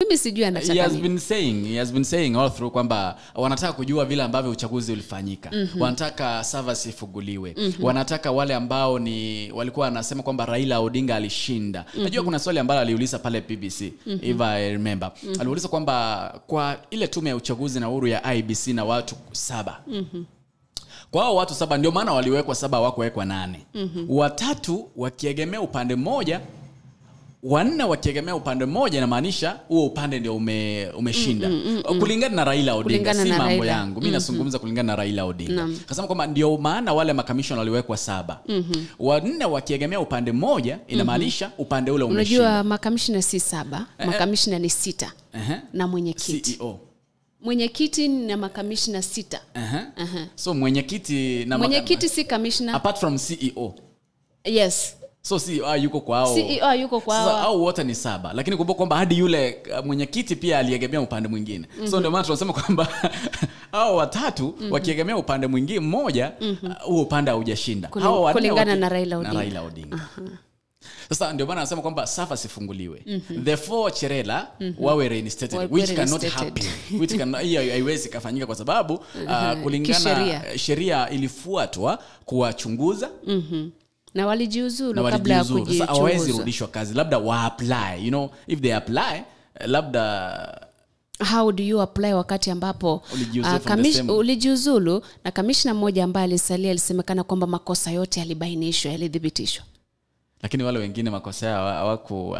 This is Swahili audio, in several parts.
Mimi sijui He anataka has nini. been saying, he has been saying all through kwamba wanataka kujua vile ambavyo uchaguzi ulifanyika. Wanataka servers ifunguliwe. Wanataka wale ambao ni walikuwa wanasema kwamba Raila Odinga alishinda. Najua kuna swali ambalo aliuliza pale BBC, if I remember. Aliuliza kwamba kwa ile tume ya uchaguzi na huru ya IEBC na watu 7. Kwa hao watu 7, ndio maana waliwekwa 7, hawakuwekwa 8. 3 wakiegemea upande mmoja, 4 wakiegemea upande mmoja, inamaanisha huo upande ndio umeshinda. Kulingana na Raila Odinga, Kulingana si na mambo Raila. yangu. Mimi nazungumza kulingana na Raila Odinga. Akasema kwamba ndio maana wale makamishna waliwekwa 7. 4 wakiegemea upande mmoja, inamaanisha upande ule umeshinda. Unajua makamishna si 7, makamishna ni 6. Na mwenyekiti. CEO. Mwenyekiti na makamishna 6. So mwenyekiti na mwenyekiti si kamishna. Apart from CEO. Yes. So CEO yuko kwa hao. CEO yuko kwa Sasa hao. hao wote ni 7. Lakini kumbuka kwamba hadi yule mwenyekiti pia aliegemea upande mwingine. So ndio maana tunasema kwamba hao 3 wakiegemea upande mwingine mmoja, huo upande haujashinda. Hao 4 Kulingana na Raila na Odinga. Raila Odinga. Sasa ndio maana anasema kwamba SAFA sifunguliwe. The 4 Cherera wawe reinstated, Wawe which cannot reinstated. happen. Which can, hiyo haiwezi kafanyika kwa sababu, kulingana Kisheria. sheria ilifuatwa kuwachunguza. Na walijiuzulu Na kabla ya walijiuzulu. Sasa hawawezi kujichunguza. rudishwa kazi, labda wa apply, if they apply, labda How do you apply wakati ambapo, Ulijiuzulu from the same ulijiuzulu na kamishna mmoja ambaye alisalia alisemekana kwamba makosa yote yalibainishwa, yalithibitishwa. Lakini wale wengine makosa yao hawaku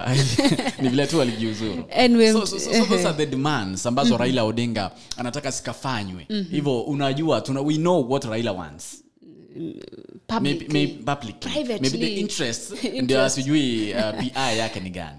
ni vile tu walijiuzuru. Anyway, So those are the demands ambazo Raila Odinga anataka zikafanywe. Hivyo unajua we know what Raila wants. Publicly. Maybe, maybe publicly. Privately. Maybe the interest Interest. ndio sijui, PI yake ni gani.